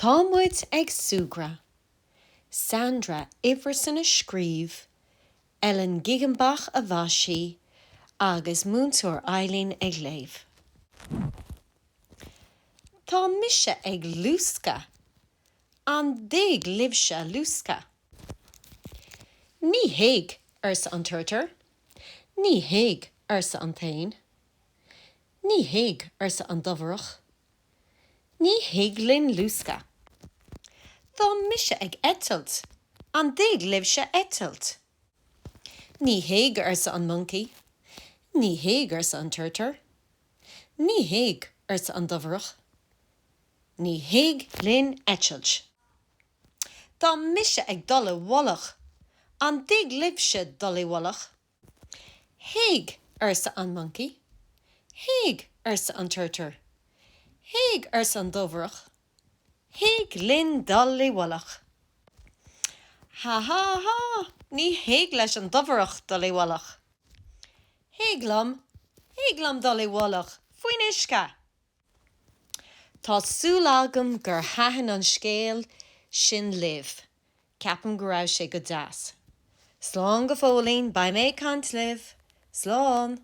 Tá muid ag súgradh. Sandra Iverson a scríobh, Ellen Giggenbach a mhaisigh agus Múinteoir Eileen ag léamh. Tá mise ag luascadh. An dtig libhse luascadh? Ní thig, arsa an turtar. Ní thig, arsa an t-éan. Ní thig, arsa an dobhareach. Ní thig linn luascadh. Tá mise ag eitilt. An dtig libhse eitilt? Ní thig, arsa an moncaí. Ní thig, arsa an turtar. Ní thig, arsa an dobhareach. Ní thig linn eitilt. Tá mise ag dul i bhfolach. An dtig libhse dul i bhfolach? Thig, arsa an moncaí. Thig, arsa an turtar. Thig, arsa an dobhareach. Thig linn dul i bhfolach. Ha ha ha! Ní thig leis an dobhareach dul i bhfolach. Thig liom, thig liom dul i bhfolach faoin uisce! Tá súil agam gur thaitin an scéal sin libh, ceapaim go raibh sé go deas. Slán go fóillín, beidh mé ag caint libh. Slán!